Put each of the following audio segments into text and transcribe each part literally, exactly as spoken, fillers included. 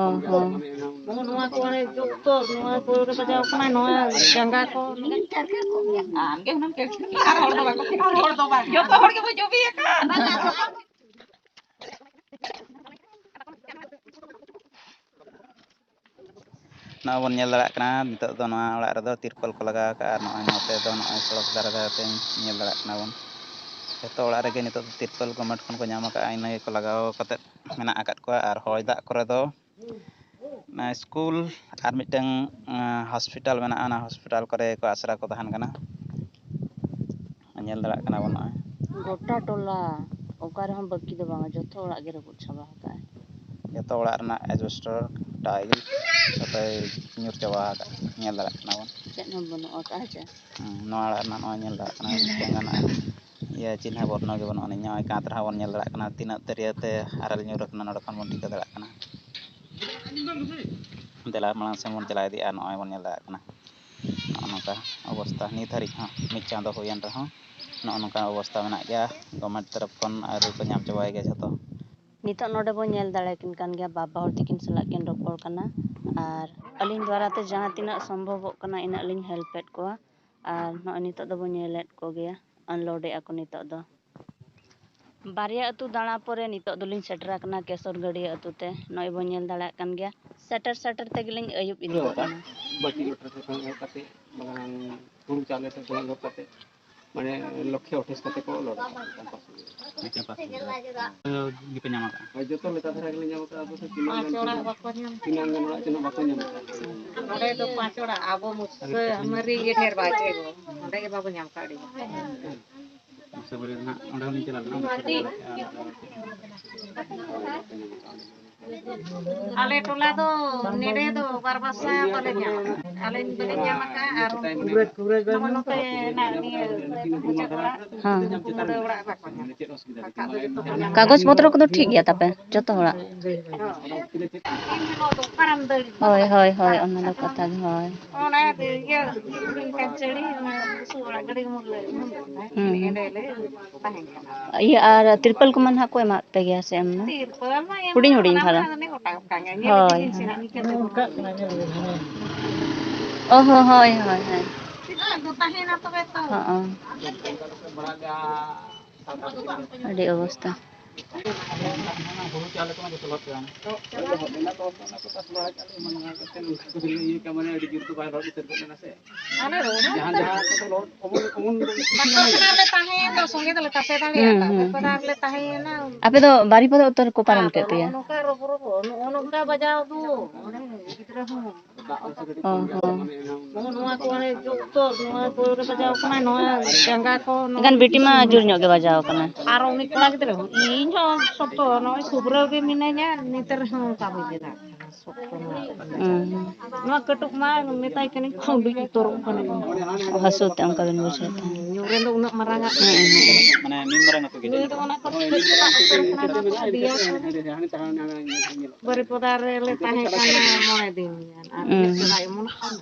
ᱚ ᱦᱚᱸ᱾ ᱱᱚᱣᱟ ᱠᱚ ᱚᱱᱮ ᱡᱚᱛᱚ ᱱᱚᱣᱟ ᱠᱚ ᱨᱮ ᱵᱟᱡᱟᱣ ᱠᱟᱱᱟ, ᱱᱚᱣᱟ ᱡᱟᱸᱜᱟ ᱠᱚ᱾ ᱟᱢ ᱜᱮ ᱦᱩᱱᱟᱹᱝ ᱪᱮᱫ? ᱟᱨ ᱦᱚᱲ ᱫᱚ ᱵᱟᱠᱚ, ᱟᱨ ᱦᱚᱲ ᱫᱚ ᱵᱟᱝ᱾ ᱡᱚᱛᱚ ᱦᱚᱲ ᱜᱮᱵᱚ ᱡᱚᱵᱤ ᱟᱠᱟᱱ᱾ ᱱᱚᱜᱼᱚᱭ ᱵᱚᱱ ᱧᱮᱞ ᱫᱟᱲᱮᱭᱟᱜ ᱠᱟᱱᱟ, ᱱᱤᱛᱚᱜ ᱫᱚ ᱱᱚᱣᱟ ᱚᱲᱟᱜ ᱨᱮᱫᱚ ᱛᱤᱨᱯᱚᱞ ᱠᱚ ᱞᱟᱜᱟᱣ ᱟᱠᱟᱫᱼᱟ᱾ ᱟᱨ ᱱᱚᱜᱼᱚᱭ ᱱᱚᱛᱮ ᱫᱚ ᱱᱚᱜᱼᱚᱭ ᱥᱚᱲᱚᱠ ᱫᱷᱟᱨᱮ ᱫᱷᱟᱨᱮ ᱛᱮ ᱧᱮᱞ ᱫᱟᱲᱮᱭᱟᱜ ᱠᱟᱱᱟ ᱵᱚᱱ, ᱡᱚᱛᱚ ᱚᱲᱟᱜ ᱨᱮᱜᱮ ᱱᱤᱛᱚᱜ ᱫᱚ ᱛᱤᱨᱯᱚᱞ ᱜᱚᱵᱷᱢᱮᱱᱴ ᱠᱷᱚᱱ ᱠᱚ ᱧᱟᱢ ᱟᱠᱟᱫᱼᱟ, ᱤᱱᱟᱹ ᱜᱮᱠᱚ ᱞᱟᱜᱟᱣ ᱠᱟᱛᱮᱫ ᱢᱮᱱᱟᱜ ᱟᱠᱟᱫ ᱠᱚᱣᱟ᱾ ᱟᱨ ᱦᱚᱭ ᱫᱟᱜ ᱠᱚᱨᱮ ᱫᱚ ᱚᱱᱟ ᱥᱠᱩᱞ ᱟᱨ ᱢᱤᱫᱴᱟᱝ, ᱟᱸ, ᱦᱚᱥᱯᱤᱴᱟᱞ ᱢᱮᱱᱟᱜᱼᱟ, ᱚᱱᱟ ᱦᱚᱥᱯᱤᱴᱟᱞ ᱠᱚᱨᱮ ᱠᱚ ᱟᱥᱨᱟ ᱠᱚ ᱛᱟᱦᱮᱱ ᱠᱟᱱᱟ᱾ ᱧᱮᱞ ᱫᱟᱲᱮᱭᱟᱜ ᱠᱟᱱᱟ ᱵᱚᱱ ᱱᱚᱜᱼᱚᱭ᱾ ᱜᱚᱴᱟ ᱴᱚᱞᱟ, ᱚᱠᱟ ᱨᱮᱦᱚᱸ ᱵᱟᱹᱠᱤ ᱫᱚ ᱵᱟᱝᱟ, ᱡᱚᱛᱚ ᱚᱲᱟᱜ ᱜᱮ ᱨᱟᱹᱯᱩᱫ ᱪᱟᱵᱟ ᱟᱠᱟᱫᱼᱟᱭ᱾ ᱡᱚᱛᱚ ᱚᱲᱟᱜ ᱨᱮᱱᱟᱜ ᱮᱥᱵᱮᱥᱴᱚᱨ, ᱴᱟᱭᱤᱞ ᱡᱚᱛᱚᱭ ᱧᱩᱨ ᱪᱟᱵᱟ ᱟᱠᱟᱫᱼᱟ, ᱧᱮᱞ ᱫᱟᱲᱮᱭᱟᱜ ᱠᱟᱱᱟ ᱵᱚᱱ᱾ ᱪᱮᱫ ᱦᱚᱸ ᱵᱟᱹᱱᱩᱜ ᱟᱠᱟᱫᱼᱟ ᱪᱮ? ᱦᱩᱸ, ᱱᱚᱣᱟ ᱚᱲᱟᱜ ᱨᱮᱱᱟᱜ ᱱᱚᱜᱼᱚᱭ ᱧᱮᱞ ᱫᱟᱲᱮᱭᱟᱜ ᱠᱟᱱᱟ, ᱢᱤᱫᱴᱟᱝ ᱜᱟᱱ ᱤᱭᱟᱹ ᱪᱤᱱᱦᱟᱹ ᱵᱚᱨᱱᱚ ᱜᱮ ᱵᱟᱹᱱᱩᱜ ᱟᱹᱱᱤᱡ᱾ ᱱᱚᱜᱼᱚᱭ ᱠᱟᱸᱛ ᱨᱮᱦᱚᱸ ᱵᱚᱱ ᱧᱮᱞ ᱫᱟᱲᱮᱭᱟᱜ ᱠᱟᱱᱟ, ᱛᱤᱱᱟᱹᱜ ᱫᱟᱹᱨᱭᱟᱹ ᱛᱮ ᱟᱨᱮᱞ ᱧᱩᱨ ᱟᱠᱟᱱᱟ, ᱱᱚᱸᱰᱮ ᱠᱷᱚᱱ ᱵᱚᱱ ᱴᱷᱤᱠᱟᱹ ᱫᱟᱲᱮᱭᱟᱜ ᱠᱟᱱᱟ᱾ ᱫᱮᱞᱟ ᱢᱟᱲᱟᱝ ᱥᱮᱱ ᱵᱚᱱ ᱪᱟᱞᱟᱣ ᱤᱫᱤᱜᱼᱟ, ᱱᱚᱜᱼᱚᱭ ᱵᱚᱱ ᱧᱮᱞ ᱫᱟᱲᱮᱭᱟᱜ ᱠᱟᱱᱟ᱾ ᱱᱚᱜᱼᱚ ᱱᱚᱝᱠᱟ ᱚᱵᱚᱥᱛᱟ ᱱᱤᱛ ᱦᱟᱹᱨᱤᱡ ᱦᱚᱸ, ᱢᱤᱫ ᱪᱟᱸᱫᱚ ᱦᱩᱭᱮᱱ ᱨᱮᱦᱚᱸ ᱱᱚᱜᱼᱚ ᱱᱚᱝᱠᱟ ᱚᱵᱚᱥᱛᱟ ᱢᱮᱱᱟᱜ ᱜᱮᱭᱟ᱾ ᱜᱚᱵᱷᱢᱮᱱᱴ ᱛᱚᱨᱚᱯ ᱠᱷᱚᱱ ᱟᱹᱣᱨᱤ ᱠᱚ ᱧᱟᱢ ᱪᱟᱵᱟᱭ ᱜᱮᱭᱟ ᱡᱷᱚᱛᱚ᱾ ᱱᱤᱛᱚᱜ ᱱᱚᱰᱮ ᱵᱚᱱ ᱧᱮᱞ ᱫᱟᱲᱮ ᱠᱤᱱ ᱠᱟᱱ ᱜᱮᱭᱟ, ᱵᱟᱵᱟ ᱦᱚᱲ ᱛᱟᱹᱠᱤᱱ ᱥᱟᱞᱟᱜ ᱠᱤᱱ ᱨᱚᱯᱚᱲ ᱠᱟᱱᱟ᱾ ᱟᱨ ᱟᱹᱞᱤᱧ ᱫᱣᱟᱨᱟ ᱛᱮ ᱡᱟᱦᱟᱸ ᱛᱤᱱᱟᱹᱜ ᱥᱚᱢᱵᱷᱚᱵᱚᱜ ᱠᱟᱱᱟ, ᱤᱱᱟᱹᱜ ᱞᱤᱧ ᱦᱮᱞᱯ ᱮᱫ ᱠᱚᱣᱟ᱾ ᱟᱨ ᱱᱚᱜᱼᱚᱭ ᱱᱤᱛᱚᱜ ᱫᱚᱵᱚᱱ ᱧᱮᱞᱮᱫ ᱠᱚᱜᱮᱭᱟ, ᱟᱱᱞᱳᱰ ᱮᱫᱼᱟ ᱠᱚ ᱱᱤᱛᱚᱜ ᱫᱚ᱾ ᱵᱟᱨᱭᱟ ᱟᱹᱛᱩ ᱫᱟᱬᱟ ᱯᱚᱨᱮ ᱱᱤᱛᱚᱜ ᱫᱚᱞᱤᱧ ᱥᱮᱴᱮᱨ ᱟᱠᱟᱱᱟ ᱠᱮᱥᱚᱨ ᱜᱟᱹᱰᱭᱟᱹ ᱟᱹᱛᱩ ᱛᱮ᱾ ᱱᱚᱜᱼᱚᱭ ᱵᱚᱱ ᱧᱮᱞ ᱫᱟᱲᱮᱭᱟᱜ ᱠᱟᱱ ᱜᱮᱭᱟ, ᱥᱮᱴᱮᱨ ᱥᱮᱴᱮᱨ ᱛᱮᱜᱮᱞᱤᱧ ᱟᱹᱭᱩᱵ ᱤᱫᱤ ᱜᱚᱫ ᱮᱱᱟ᱾ ᱵᱟᱹᱴᱤ ᱞᱚᱴᱟ ᱠᱷᱚᱱ ᱮᱦᱚᱵ ᱠᱟᱛᱮ, ᱵᱟᱜᱟᱱ ᱦᱩᱲᱩ ᱪᱟᱣᱞᱮ ᱠᱷᱚᱱ ᱮᱦᱚᱵ ᱠᱟᱛᱮ, ᱢᱟᱱᱮ ᱞᱚᱠᱠᱷᱮ ᱚᱴᱷᱟᱥ ᱠᱟᱛᱮ ᱠᱚ ᱞᱚᱰ ᱟᱠᱟᱫᱟ ᱪᱟᱢᱯᱟ ᱥᱚᱢᱚᱭ᱾ ᱟᱪᱪᱷᱟ, ᱯᱟᱥ ᱠᱚ ᱜᱮᱯᱮ ᱧᱟᱢ ᱟᱠᱟᱫᱼᱟ? ᱦᱳᱭ, ᱡᱚᱛᱚ ᱞᱮᱠᱟ ᱫᱷᱟᱨᱟ ᱜᱮᱞᱮ ᱧᱟᱢ ᱟᱠᱟᱫᱼᱟ᱾ ᱟᱵᱚ ᱫᱚ ᱛᱤᱱᱟᱹᱜ ᱯᱟᱸᱪ ᱜᱟᱱ ᱚᱲᱟᱜ ᱪᱚ, ᱵᱟᱠᱚ ᱧᱟᱢ ᱟᱠᱟᱫᱼᱟ᱾ ᱛᱤᱱᱟᱹᱜ ᱜᱟᱱ ᱚᱲᱟᱜ ᱪᱚ ᱵᱟᱠᱚ ᱧᱟᱢ ᱟᱠᱟᱫᱼᱟ᱾ ᱱᱚᱰᱮ ᱫᱚ ᱯᱟᱸᱪ ᱚᱲᱟᱜ, ᱟᱵᱚ ᱢᱩᱥᱟᱹ, ᱢᱟᱹᱨᱤ ᱜᱮ ᱰᱷᱮᱨ ᱵᱟᱪᱮ ᱜᱚ᱾ ᱱᱚᱰᱮ ᱜᱮ ᱵᱟᱵᱚ ᱧᱟᱢ ᱟᱠᱟᱫ ᱟᱹᱰᱤ ᱜᱟᱱ᱾ ᱢᱩᱥᱟᱹ ᱵᱟᱹᱨᱤ ᱨᱮᱱᱟᱜ ᱚᱸᱰᱮ ᱦᱚᱸᱞᱤᱧ ᱪᱟᱞᱟᱣ ᱞᱮᱱᱟ᱾ ᱟᱞᱮ ᱴᱚᱞᱟ ᱫᱚ ᱱᱮᱰᱮ ᱫᱚ ᱵᱟᱨ ᱵᱟᱥᱟ ᱵᱟᱞᱮ ᱧᱟᱢ ᱟᱠᱟᱫᱼᱟ᱾ ᱟᱞᱮ ᱵᱟᱞᱮ ᱧᱟᱢ ᱟᱠᱟᱫᱼᱟ ᱟᱨ ᱩᱱᱠᱩ ᱱᱚᱜᱼᱚ ᱱᱚᱛᱮ ᱦᱮᱱᱟᱜ ᱱᱤᱭᱟᱹ ᱢᱩᱪᱟᱹᱫ ᱚᱲᱟᱜ, ᱦᱮᱸ᱾ ᱩᱱᱠᱩ ᱢᱩᱰᱟᱹ ᱚᱲᱟᱜ ᱵᱟᱠᱚ ᱧᱟᱢ ᱟᱠᱟᱫᱼᱟ᱾ ᱠᱟᱜᱚᱡᱽ ᱯᱚᱛᱨᱚ ᱠᱚᱫᱚ ᱴᱷᱤᱠ ᱜᱮᱭᱟ ᱛᱟᱯᱮ ᱡᱚᱛᱚ ᱦᱚᱲᱟᱜ? ᱦᱳᱭ, ᱦᱳᱭ, ᱦᱳᱭ, ᱚᱱᱟ ᱫᱚ ᱠᱟᱛᱷᱟ ᱜᱮ, ᱦᱳᱭ᱾ ᱚᱱᱟ ᱤᱭᱟᱹ ᱦᱩᱰᱤᱧ ᱠᱷᱟᱱ ᱪᱟᱹᱲᱤ, ᱚᱱᱟ ᱵᱩᱥᱩᱵ ᱚᱲᱟᱜ ᱜᱟᱹᱰᱤ ᱢᱩᱨᱞᱟᱹ, ᱦᱩᱸ, ᱦᱩᱸ᱾ ᱮᱸᱰᱮ ᱞᱮ ᱛᱟᱦᱮᱸ ᱠᱟᱱᱟ᱾ ᱤᱭᱟᱹ ᱟᱨ ᱛᱤᱨᱯᱚᱞ ᱠᱚᱢᱟ ᱱᱟᱦᱟᱜ ᱠᱚ ᱮᱢᱟᱜ ᱯᱮ ᱜᱮᱭᱟ ᱥᱮ ᱮᱢ ᱫᱚ? ᱛᱤᱨᱯᱚᱞ ᱢᱟ ᱮᱢ ᱦᱩᱰᱤᱧ ᱦᱩᱰᱤᱧ ᱚᱱᱟ ᱦᱟᱱᱮ ᱜᱚᱴᱟ ᱜᱚᱴᱟ ᱜᱮ᱾ ᱧᱮᱞ ᱦᱳᱭ, ᱤᱫᱤ ᱵᱤᱱ ᱥᱮ ᱦᱳᱭ᱾ ᱦᱟᱸᱜ ᱱᱤᱝᱠᱟᱹ ᱛᱮ ᱜᱚᱴᱟ᱾ ᱚ ᱦᱚᱸ, ᱦᱳᱭ, ᱦᱳᱭ, ᱦᱳᱭ᱾ ᱟᱫᱚ ᱛᱟᱦᱮᱱᱟ ᱛᱚᱵᱮ ᱛᱚ᱾ ᱦᱚᱸ᱾ ᱟᱹᱰᱤ ᱚᱵᱚᱥᱛᱟ᱾ ᱦᱩᱲᱩ ᱪᱟᱣᱞᱮ ᱠᱚᱢᱟ ᱡᱚᱛᱚ ᱞᱚᱦᱚᱫ ᱪᱟᱵᱟᱭᱮᱱᱟ᱾ ᱞᱚᱦᱚᱫ ᱞᱮᱱᱟ ᱛᱚ, ᱚᱱᱟ ᱠᱚ ᱛᱟᱥ ᱵᱟᱲᱟ ᱠᱟᱜ ᱞᱮ, ᱮᱢᱟᱱ ᱮᱢᱟᱱ ᱠᱟᱛᱮ ᱱᱚᱝᱠᱟ ᱠᱚ ᱤᱭᱟᱹ ᱠᱟᱜ, ᱢᱟᱱᱮ ᱟᱹᱰᱤ ᱡᱳᱨ ᱫᱚ ᱵᱟᱭ ᱞᱚᱦᱚᱫ ᱩᱛᱟᱹᱨ ᱜᱚᱫ ᱞᱮᱱᱟ ᱥᱮ᱾ ᱟᱞᱮ ᱫᱚ ᱚᱱᱟ ᱡᱟᱦᱟᱸ ᱠᱚᱫᱚ ᱡᱟᱦᱟᱸ ᱠᱚᱫᱚ ᱞᱚᱦᱚᱫ ᱚᱢᱚᱱ, ᱚᱢᱚᱱ ᱫᱚ ᱵᱟᱠᱚ ᱯᱮᱲᱟ ᱞᱮ ᱛᱟᱦᱮᱸᱭᱮᱱ ᱫᱚ ᱥᱚᱸᱜᱮ ᱫᱚᱞᱮ ᱛᱟᱥᱮ ᱦᱩᱸ, ᱫᱟᱲᱮᱭᱟᱜᱼᱟ᱾ ᱦᱩᱸ᱾ ᱵᱟᱠᱚ ᱯᱮᱲᱟ ᱨᱮᱞᱮ ᱛᱟᱦᱮᱸᱭᱮᱱᱟ᱾ ᱟᱯᱮ ᱫᱚ ᱵᱟᱨᱤᱯᱟᱫᱟ ᱩᱛᱟᱹᱨ ᱠᱚ ᱯᱟᱨᱚᱢ ᱟᱫᱚ ᱠᱮᱫ ᱯᱮᱭᱟ? ᱱᱚᱜᱼᱚ ᱱᱚᱝᱠᱟ ᱨᱚᱵᱚ ᱨᱚᱵᱚ, ᱱᱚᱜᱼᱚ ᱱᱚᱝᱠᱟ ᱵᱟᱡᱟᱣ ᱫᱚ, ᱚᱱᱮ ᱜᱤᱫᱽᱨᱟᱹ ᱦᱚᱸ᱾ ᱚ ᱦᱚᱸ᱾ ᱱᱚᱜᱼᱚ ᱱᱚᱣᱟ ᱠᱚ ᱚᱱᱮ ᱡᱚᱛᱚ ᱱᱚᱣᱟ ᱠᱚᱨᱮ ᱵᱟᱡᱟᱣ ᱠᱟᱱᱟ, ᱱᱚᱣᱟ ᱡᱟᱸᱜᱟ ᱠᱚ, ᱱᱚᱣᱟ ᱮᱱᱠᱷᱟᱱ ᱵᱤᱴᱤ ᱢᱟ ᱡᱳᱨ ᱧᱚᱜ ᱜᱮ ᱵᱟᱡᱟᱣ ᱠᱟᱱᱟ᱾ ᱟᱨ ᱩᱱᱤ ᱠᱚᱲᱟ ᱜᱤᱫᱽᱨᱟᱹ ᱦᱚᱸ, ᱤᱧ ᱦᱚᱸ ᱥᱚᱠᱛᱚ ᱱᱚᱜᱼᱚᱭ ᱥᱩᱵᱨᱟᱹ ᱜᱮ ᱢᱤᱱᱟᱹᱧᱟ, ᱱᱤᱛ ᱨᱮᱦᱚᱸ ᱚᱱᱠᱟ ᱵᱩᱡᱷᱟᱹᱜ ᱠᱟᱱᱟ᱾ ᱦᱩᱸ᱾ ᱱᱚᱣᱟ ᱠᱟᱹᱴᱩᱵ ᱢᱟ ᱢᱮᱛᱟᱭ ᱠᱟᱹᱱᱟᱹᱧ ᱠᱷᱩᱸᱰᱩᱡ ᱩᱛᱟᱹᱨᱚᱜ ᱠᱟᱱᱟᱹᱧ᱾ ᱦᱟᱹᱥᱩ ᱛᱮ ᱚᱱᱠᱟ ᱵᱤᱱ ᱵᱩᱡᱷᱟᱹᱣ ᱛᱟᱦᱮᱸᱫ? ᱧᱩᱨᱮᱱ ᱫᱚ ᱩᱱᱟᱹᱜ ᱢᱟᱨᱟᱝ ᱟᱜ᱾ ᱦᱩᱸ, ᱦᱩᱸ᱾ ᱢᱟᱱᱮ ᱢᱤᱫ ᱢᱟᱨᱟᱝ ᱟᱹᱛᱩ ᱜᱮ ᱱᱩᱭ ᱫᱚ ᱚᱱᱟ ᱠᱚ ᱪᱮᱫ ᱠᱟᱜ ᱩᱛᱟᱹᱨ ᱠᱟᱱᱟ ᱫᱚ ᱫᱤᱭᱟ ᱠᱚ᱾ ᱵᱟᱹᱨᱤᱯᱚᱫᱟ ᱨᱮᱞᱮ ᱛᱟᱦᱮᱸ ᱠᱟᱱᱟ ᱢᱚᱬᱮ ᱫᱤᱱ ᱜᱟᱱ᱾ ᱟᱨ ᱦᱩᱸ᱾ ᱪᱮᱫᱟᱜ ᱮᱢᱚᱱᱚᱜ ᱠᱟᱱᱟ?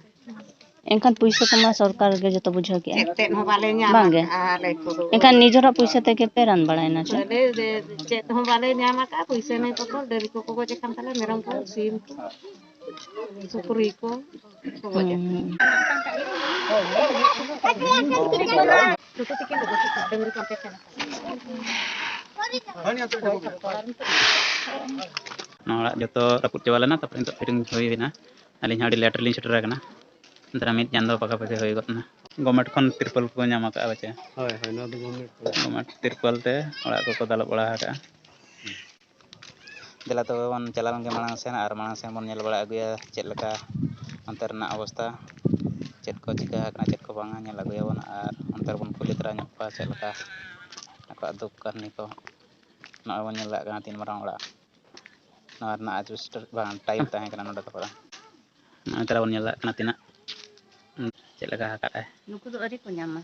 ᱮᱱᱠᱷᱟᱱ ᱯᱩᱭᱥᱟᱹ ᱠᱚᱢᱟ ᱥᱚᱨᱠᱟᱨ ᱜᱮ ᱡᱚᱛᱚ ᱵᱩᱡᱷᱟᱹᱣ ᱠᱮᱜᱼᱟ᱾ ᱪᱮᱫ ᱛᱮᱫ ᱦᱚᱸ ᱵᱟᱞᱮ ᱧᱟᱢ ᱵᱟᱝ ᱜᱮ? ᱟᱠᱟᱫᱼᱟ ᱟᱞᱮ ᱠᱚᱫᱚ᱾ ᱮᱱᱠᱷᱟᱱ ᱱᱤᱡᱮᱨᱟᱜ ᱯᱩᱭᱥᱟᱹ ᱛᱮᱜᱮ ᱯᱮ ᱨᱟᱱ ᱵᱟᱲᱟᱭᱮᱱᱟ ᱪᱮ? ᱟᱞᱮ ᱫᱮ-, ᱪᱮᱫ ᱦᱚᱸ ᱵᱟᱞᱮ ᱧᱟᱢ ᱟᱠᱟᱫᱼᱟ, ᱯᱩᱭᱥᱟᱹ ᱱᱟᱹᱭ ᱠᱚᱠᱚ ᱰᱟᱹᱝᱨᱤ ᱠᱚᱠᱚ ᱜᱚᱡ ᱟᱠᱟᱱ ᱛᱟᱞᱮ, ᱢᱮᱨᱚᱢ ᱠᱚ, ᱥᱤᱢ ᱠᱚ, ᱥᱩᱠᱨᱤ ᱠᱚ, ᱠᱚ ᱜᱚᱡ ᱟᱠᱟᱱᱟ᱾ ᱦᱩᱸ᱾ ᱱᱚᱣᱟ ᱚᱲᱟᱜ ᱡᱚᱛᱚ ᱨᱟᱹᱯᱩᱫ ᱪᱟᱵᱟ ᱞᱮᱱᱟ, ᱛᱟᱨᱯᱚᱨᱮ ᱱᱤᱛᱚᱜ ᱯᱷᱤᱨᱤᱧ ᱦᱩᱭ ᱮᱱᱟ᱾ ᱟᱹᱞᱤᱧ ᱦᱚᱸ ᱟᱹᱰᱤ ᱞᱮᱴ ᱨᱮᱞᱤᱧ ᱥᱮᱴᱮᱨ ᱟᱠᱟᱱᱟ᱾ ᱱᱮᱛᱟᱨ ᱢᱤᱫ ᱪᱟᱸᱫᱚ ᱯᱟᱠᱟ ᱯᱟᱠᱤ ᱦᱩᱭ ᱜᱚᱫ ᱮᱱᱟ᱾ ᱜᱚᱵᱷᱢᱮᱱᱴ ᱠᱷᱚᱱ ᱛᱤᱨᱯᱚᱞ ᱠᱚ ᱧᱟᱢ ᱟᱠᱟᱫᱼᱟ ᱯᱟᱪᱮ? ᱦᱳᱭ, ᱦᱳᱭ, ᱱᱚᱣᱟ ᱫᱚ ᱜᱚᱵᱷᱢᱮᱱᱴ ᱠᱟᱱᱟ᱾ ᱜᱚᱵᱷᱢᱮᱱᱴ ᱛᱤᱨᱯᱚᱞ ᱛᱮ ᱚᱲᱟᱜ ᱠᱚᱠᱚ ᱫᱟᱞᱚᱵ ᱵᱟᱲᱟ ᱟᱠᱟᱫᱼᱟ᱾ ᱫᱮᱞᱟ ᱛᱚᱵᱮ ᱵᱚᱱ ᱪᱟᱞᱟᱣ ᱞᱮᱱ ᱜᱮ ᱢᱟᱲᱟᱝ ᱥᱮᱱ ᱟᱨ ᱢᱟᱲᱟᱝ ᱥᱮᱱ ᱵᱚᱱ ᱧᱮᱞ ᱵᱟᱲᱟ ᱟᱹᱜᱩᱭᱟ ᱪᱮᱫ ᱞᱮᱠᱟ ᱚᱱᱛᱮ ᱨᱮᱱᱟᱜ ᱚᱵᱚᱥᱛᱟ, ᱪᱮᱫ ᱠᱚ ᱪᱤᱠᱟᱹ ᱟᱠᱟᱱᱟ, ᱪᱮᱫ ᱠᱚ ᱵᱟᱝᱟ, ᱧᱮᱞ ᱟᱹᱜᱩᱭᱟᱵᱚᱱ ᱟᱨ ᱚᱱᱛᱮ ᱨᱮᱵᱚᱱ ᱠᱩᱞᱤ ᱛᱚᱨᱟ ᱧᱚᱜ ᱠᱚᱣᱟ ᱪᱮᱫ ᱞᱮᱠᱟ ᱟᱠᱚᱣᱟᱜ ᱫᱩᱠ ᱠᱟᱹᱦᱱᱤ ᱠᱚ᱾ ᱱᱚᱜᱼᱚᱭ ᱵᱚᱱ ᱧᱮᱞ ᱫᱟᱲᱮᱭᱟᱜ ᱠᱟᱱᱟ ᱛᱤᱱ ᱢᱟᱨᱟᱝ ᱚᱲᱟᱜ᱾ ᱱᱚᱣᱟ ᱨᱮᱱᱟᱜ ᱟᱡᱵᱮᱥᱴᱟᱨ ᱵᱟᱝ ᱴᱟᱭᱤᱞ ᱛᱟᱦᱮᱸ ᱠᱟᱱᱟ ᱱᱚᱰᱮ ᱫᱚ ᱯᱟᱨᱟ᱾ ᱱᱚᱜᱼᱚᱭ ᱛᱟᱨᱟ ᱵᱚᱱ ᱧᱮᱞ ᱫᱟᱲᱮᱭᱟᱜ ᱠᱟᱱᱟ ᱛᱤᱱᱟᱹᱜ, ᱪᱮᱫ ᱞᱮᱠᱟ ᱟᱠᱟᱫ ᱟᱭ᱾ ᱱᱩᱠᱩ ᱫᱚ ᱟᱹᱣᱨᱤ ᱠᱚ ᱧᱟᱢᱟ᱾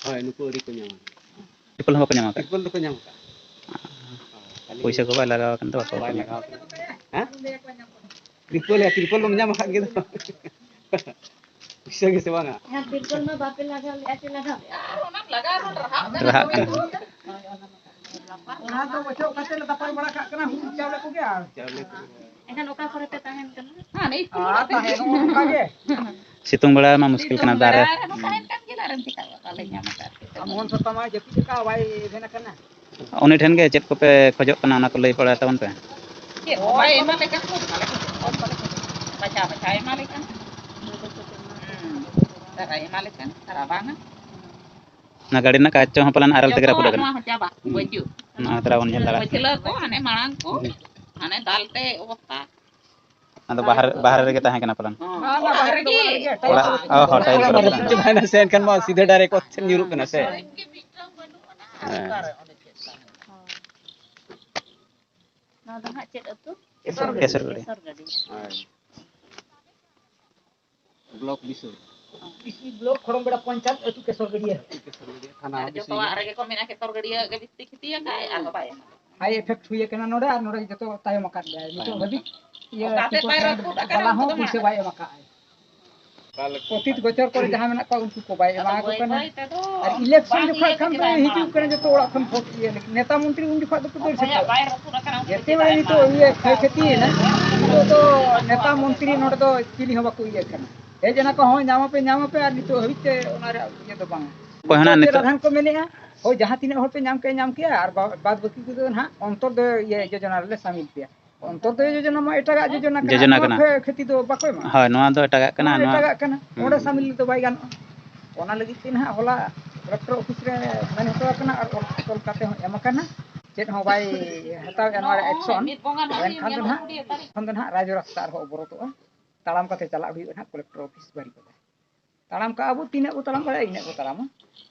ᱦᱳᱭ, ᱱᱩᱠᱩ ᱟᱹᱣᱨᱤ ᱠᱚ ᱧᱟᱢᱟ᱾ ᱛᱤᱨᱯᱚᱞ ᱦᱚᱸ ᱵᱟᱠᱚ ᱧᱟᱢ ᱟᱠᱟᱫ? ᱛᱤᱨᱯᱚᱞ ᱫᱚᱠᱚ ᱧᱟᱢ ᱟᱠᱟᱫ᱾ ᱯᱩᱭᱥᱟᱹ ᱠᱚ ᱵᱟᱭ ᱞᱟᱜᱟᱣ ᱟᱠᱟᱱ ᱛᱮ ᱵᱟᱠᱚ ᱵᱟᱭ ᱞᱟᱜᱟᱣ ᱟᱠᱟᱱᱟ᱾ ᱦᱮᱸ? ᱛᱤᱨᱯᱚᱞ, ᱛᱤᱨᱯᱚᱞ ᱫᱚᱢ ᱧᱟᱢ ᱟᱠᱟᱫ ᱜᱮ ᱫᱚ᱾ ᱯᱩᱭᱥᱟᱹ ᱜᱮ ᱥᱮ ᱵᱟᱝᱟ? ᱦᱮᱸ, ᱛᱤᱨᱯᱚᱞ ᱢᱟ ᱵᱟᱯᱮ ᱞᱟᱜᱟᱣ ᱞᱮᱫᱼᱟ, ᱪᱮ ᱞᱟᱜᱟᱣ ᱞᱮᱫᱼᱟ? ᱨᱟᱦᱟᱜ ᱠᱟᱱᱟ᱾ ᱚᱱᱟ ᱫᱚ ᱚᱪᱚᱜ ᱠᱟᱛᱮ ᱞᱮ ᱫᱟᱯᱟᱞ ᱵᱟᱲᱟ ᱠᱟᱜ ᱠᱟᱱᱟ, ᱦᱩᱲᱩ ᱪᱟᱣᱞᱮ ᱠᱚᱜᱮ᱾ ᱟᱨ ᱮᱱᱠᱷᱟᱱ ᱚᱠᱟ ᱠᱚᱨᱮ ᱯᱮ ᱛᱟᱦᱮᱱ ᱠᱟᱱᱟ? ᱟᱨ ᱛᱟᱦᱮᱸ ᱱᱚᱜᱼᱚ ᱱᱚᱝᱠᱟ ᱜᱮ᱾ ᱥᱤᱛᱩᱝ ᱵᱮᱲᱟ ᱢᱟ ᱢᱩᱥᱠᱤᱞ ᱠᱟᱱᱟ, ᱫᱟᱨᱮ᱾ ᱵᱮᱲᱟ ᱨᱮᱦᱚᱸ ᱛᱟᱦᱮᱱ ᱠᱟᱱ ᱜᱮᱭᱟ, ᱟᱨ ᱮᱢ ᱪᱤᱠᱟᱹᱭᱟ? ᱵᱟᱞᱮ ᱧᱟᱢ ᱟᱠᱟᱫ ᱯᱮ᱾ ᱟᱨ ᱢᱚᱦᱚᱱ ᱥᱟᱛᱟᱢ ᱢᱟ ᱡᱟᱹᱯᱤᱫ ᱟᱠᱟᱫ, ᱵᱟᱭ ᱮᱵᱷᱮᱱ ᱟᱠᱟᱱᱟ᱾ ᱩᱱᱤ ᱴᱷᱮᱱ ᱜᱮ ᱪᱮᱫ ᱠᱚᱯᱮ ᱠᱷᱚᱡᱚᱜ ᱠᱟᱱᱟ, ᱚᱱᱟ ᱠᱚ ᱞᱟᱹᱭ ᱵᱟᱲᱟᱭ ᱛᱟᱵᱚᱱ ᱯᱮ᱾ ᱪᱮᱫ ᱦᱚᱸ ᱵᱟᱭ ᱮᱢᱟ ᱞᱮ ᱠᱟᱱ ᱫᱚ, ᱵᱟᱞᱮ ᱠᱷᱚᱡᱚᱜ ᱠᱟᱱ, ᱵᱟᱞᱮ ᱠᱷᱚᱡᱚᱜ ᱠᱟᱱ᱾ ᱵᱟᱪᱷᱟ ᱵᱟᱪᱷᱟ ᱮᱢᱟ ᱞᱮ ᱠᱟᱱ᱾ ᱦᱩᱸ᱾ ᱛᱟᱨᱟ ᱮᱢᱟ ᱞᱮ ᱠᱟᱱ, ᱛᱟᱨᱟ ᱵᱟᱝᱟ᱾ ᱚᱱᱟ ᱜᱟᱹᱰᱤ ᱨᱮᱱᱟᱜ ᱠᱟᱸᱪ ᱦᱚᱸ ᱯᱟᱞᱮᱱ ᱟᱨᱮᱞ ᱛᱮᱜᱮ ᱨᱟᱹᱯᱩᱫ ᱡᱚᱛᱚᱣᱟᱜ ᱟᱠᱟᱱᱟ᱾ ᱱᱚᱣᱟ ᱦᱚᱸ ᱪᱟᱵᱟ, ᱦᱩᱸ᱾ ᱵᱟᱹᱪᱩᱜ᱾ ᱱᱚᱜᱼᱚᱭ ᱛᱟᱨᱟ ᱵᱚᱱ ᱧᱮᱞ ᱫᱟᱲᱮᱭᱟᱜ ᱠᱟᱱᱟ᱾ ᱯᱟᱹᱪᱷᱞᱟᱹ ᱠᱚ, ᱦᱟᱱᱮ ᱢᱟᱲᱟᱝ ᱠᱚ, ᱦᱩᱸ᱾ ᱦᱟᱱᱮ ᱫᱟᱞ ᱛᱮ ᱚᱵᱚᱥᱛᱟ᱾ ᱟᱫᱚ ᱵᱟᱦᱨᱮ, ᱵᱟᱦᱨᱮ ᱨᱮᱜᱮ ᱛᱟᱦᱮᱸ ᱠᱟᱱᱟ ᱯᱟᱞᱮᱱ᱾ ᱦᱚᱸ, ᱚᱲᱟᱜ ᱨᱮᱜᱮ᱾ ᱚᱲᱟᱜ, ᱚ, ᱦᱚᱸ, ᱴᱟᱭᱤᱞ ᱚᱲᱟᱜ ᱠᱚᱨᱮ ᱨᱮ ᱛᱟᱦᱮᱸ ᱠᱟᱱᱟ᱾ ᱨᱟᱹᱯᱩᱫ ᱪᱟᱵᱟᱭᱮᱱᱟ ᱥᱮ, ᱮᱱᱠᱷᱟᱱ ᱢᱟ ᱥᱤᱫᱷᱟᱹ direct ᱚᱛ ᱥᱮᱫ ᱧᱩᱨᱩᱜ ᱠᱟᱱᱟ ᱥᱮ᱾ ᱦᱳᱭ᱾ ᱦᱮᱸ᱾ ᱱᱚᱣᱟ ᱫᱚ ᱦᱟᱸᱜ ᱪᱮᱫ ᱟᱹᱛᱩ? ᱠᱮᱥᱚᱨ ᱜᱟᱹᱰᱤ᱾ ᱠᱮᱥᱚᱨ ᱜᱟᱹᱰᱤ᱾ ᱠᱮᱥᱚᱨ ᱜᱟᱹᱰᱤ᱾ ᱦᱳᱭ᱾ ᱵᱞᱚᱠ ᱵᱤᱥᱩᱭ᱾ ᱵᱤᱥᱩᱭ ᱵᱞᱚᱠ, ᱠᱷᱚᱲᱚᱢ ᱵᱮᱲᱟ ᱯᱚᱧᱪᱟᱭᱮᱛ, ᱟᱹᱛᱩ ᱠᱮᱥᱚᱨ ᱜᱟᱹᱰᱤᱭᱟᱹ᱾ ᱟᱹᱛᱩ ᱠᱮᱥᱚᱨ ᱜᱟᱹᱰᱤᱭᱟᱹ, ᱛᱷᱟᱱᱟ ᱟᱨ ᱦᱚᱸ ᱡᱚᱛᱚᱣᱟᱜ ᱵᱤᱥᱩᱭ᱾ ᱨᱮᱜᱮ ᱠᱚ ᱢᱮᱱᱟ ᱠᱮᱥᱚᱨ ᱜᱟᱹᱰᱤᱭᱟᱹ ᱜᱮ ᱵᱤᱥᱛᱤ ᱠᱷᱤᱛᱤ ᱟᱠᱟᱫ ᱟᱨ ᱦᱚᱸ ᱵᱟᱭ ᱮᱢᱟ᱾ High effect ᱦᱩᱭ ᱟᱠᱟᱱᱟ ᱱᱚᱰᱮ, ᱟᱨ ᱱᱚᱰᱮ ᱡᱚᱛᱚ ᱛᱟᱭᱚᱢ ᱟᱠᱟᱫ ᱞᱮᱭᱟ᱾ ᱱᱤᱛᱚᱜ ᱦᱟᱹᱵᱤᱡ ᱤᱭᱟᱹ ᱚᱠᱟ ᱥᱮᱫ ᱵᱟᱭ ᱨᱟᱹᱯᱩᱫ ᱟᱠᱟᱱᱟ, ᱵᱟᱞᱟ ᱩᱱᱠᱩ ᱦᱚᱸ ᱫᱚ ᱯᱩᱭᱥᱟᱹ ᱢᱮᱱᱟᱜ ᱵᱟᱭ ᱮᱢ ᱟᱠᱟᱫᱼᱟ᱾ ᱚᱛᱤᱛ ᱜᱚᱪᱚᱨ ᱠᱚᱨᱮ ᱡᱟᱦᱟᱸ ᱢᱮᱱᱟᱜ ᱠᱚᱣᱟ, ᱩᱱᱠᱩ ᱠᱚ ᱵᱟᱭ ᱮᱢᱟ ᱠᱚ ᱠᱟᱱᱟ᱾ ᱟᱨ election ᱡᱚᱠᱷᱚᱱ ᱠᱷᱟᱱ ᱫᱚ ᱦᱤᱡᱩᱜ ᱠᱟᱱᱟ ᱡᱚᱛᱚ ᱚᱲᱟᱜ ᱠᱷᱚᱱ vote ᱤᱭᱟᱹ ᱞᱟᱹᱜᱤᱫ᱾ ᱱᱮᱛᱟ ᱢᱚᱱᱛᱨᱤ ᱩᱱ ᱡᱚᱠᱷᱚᱱ ᱫᱚᱠᱚ ᱫᱟᱹᱲ ᱥᱮᱴᱮᱨᱚᱜᱼᱟ᱾ ᱡᱮᱛᱮ ᱵᱮᱲᱟ ᱱᱤᱛᱚᱜ ᱤᱭᱟᱹ ᱠᱷᱚᱭ ᱠᱷᱚᱛᱤᱭᱮᱱᱟ, ᱱᱤᱛᱚᱜ ᱫᱚ ᱱᱮᱛᱟ ᱢᱚᱱᱛᱨᱤ ᱱᱚᱰᱮ ᱫᱚ ᱪᱤᱞᱤ ᱦᱚᱸ ᱵᱟᱠᱚ ᱤᱭᱟᱹᱜ ᱠᱟᱱᱟ᱾ ᱦᱮᱡ ᱮᱱᱟ ᱠᱚ, ᱦᱚᱸ ᱧᱟᱢ ᱟᱯᱮ, ᱧᱟᱢ ᱟᱯᱮ, ᱟᱨ ᱱᱤᱛᱚᱜ ᱦᱟᱹᱵᱤᱡ ᱛᱮ ᱚᱱᱟ ᱨᱮᱭᱟᱜ ᱤᱭᱟᱹ ᱫᱚ ᱵᱟᱝᱟ᱾ ᱚᱠᱚᱭ ᱦᱚᱸ ᱱᱤᱛᱚᱜ ᱱᱤᱛᱚᱜ ᱨᱟᱫᱷᱟᱱ ᱠᱚ ᱢᱮᱱᱮᱜᱼᱟ, ᱦᱳᱭ, ᱡᱟᱦᱟᱸ ᱛᱤᱱᱟᱹᱜ ᱦᱚᱲ ᱯᱮ ᱧᱟᱢ ᱠᱮᱜᱼᱟ, ᱧᱟᱢ ᱠᱮᱜᱼᱟ, ᱟᱨ ᱵᱟ-, ᱵᱟᱫ ᱵᱟᱹᱠᱤ ᱠᱚᱫᱚ ᱱᱟᱦᱟᱜ ᱚᱱᱛᱚᱫᱚᱭ ᱤᱭᱟᱹ ᱡᱳᱡᱚᱱᱟ ᱨᱮᱞᱮ ᱥᱟᱢᱤᱞ ᱯᱮᱭᱟ᱾ ᱚᱱᱛᱚᱫᱚᱭ ᱡᱳᱡᱚᱱᱟ ᱢᱟ ᱮᱴᱟᱜᱟᱜ ᱡᱳᱡᱚᱱᱟ ᱠᱟᱱᱟ, ᱡᱳᱡᱚᱱᱟ ᱱᱚᱣᱟ ᱠᱟᱱᱟ᱾ ᱠᱷᱚᱭ ᱠᱷᱚᱛᱤ ᱫᱚ ᱵᱟᱠᱚ ᱮᱢᱟ᱾ ᱦᱳᱭ, ᱱᱚᱣᱟ ᱫᱚ ᱮᱴᱟᱜᱟᱜ ᱠᱟᱱᱟ, ᱱᱚᱣᱟ ᱱᱚᱣᱟ ᱮᱴᱟᱜᱟᱜ ᱠᱟᱱᱟ, ᱦᱩᱸ᱾ ᱚᱸᱰᱮ ᱥᱟᱢᱤᱞ ᱫᱚ ᱵᱟᱭ ᱜᱟᱱᱚᱜᱼᱟ᱾ ᱚᱱᱟ ᱞᱟᱹᱜᱤᱫ ᱛᱮ ᱱᱟᱦᱟᱜ ᱦᱚᱞᱟ ᱠᱚᱞᱮᱠᱴᱚᱨ ᱚᱯᱷᱤᱥ ᱨᱮ ᱢᱮᱱ ᱦᱚᱴᱚ ᱟᱠᱟᱱᱟ ᱟᱨ ᱚᱞ, ᱚᱞ ᱠᱟᱛᱮ ᱦᱚᱸ ᱮᱢ ᱟᱠᱟᱱᱟ᱾ ᱪᱮᱫ ᱦᱚᱸ ᱵᱟᱭ ᱦᱟᱛᱟᱣᱮᱫᱼᱟ ᱱᱚᱣᱟ ᱨᱮ action᱾ ᱢᱤᱫ ᱵᱚᱸᱜᱟ ᱱᱟᱦᱟᱜ ᱮᱱᱠᱷᱟᱱ ᱫᱚ ᱱᱟᱦᱟᱜ, ᱮᱠᱷᱚᱱ ᱫᱚ ᱱᱟᱦᱟᱜ ᱨᱟᱡᱽ ᱨᱟᱥᱛᱟ ᱟᱨᱦᱚᱸ ᱚᱵᱚᱨᱚᱛᱚᱜᱼᱟ᱾ ᱛᱟᱲᱟᱢ ᱠᱟᱛᱮ ᱪᱟᱞᱟᱜ ᱦᱩᱭᱩᱜᱼᱟ ᱱᱟᱦᱟᱜ ᱠᱚᱞᱮᱠᱴᱚᱨ ᱚᱯᱷᱤᱥ ᱵᱟᱹᱨᱤᱯᱟᱫᱟ᱾ ᱛᱟᱲᱟᱢ ᱠᱟᱜᱼᱟ ᱵᱚ, ᱛᱤᱱᱟᱹᱜ ᱵᱚ ᱛᱟᱲᱟᱢ ᱫᱟᱲᱮᱭᱟᱜᱼᱟ, ᱤᱱᱟᱹᱜ ᱵᱚ ᱛᱟᱲᱟᱢᱟ᱾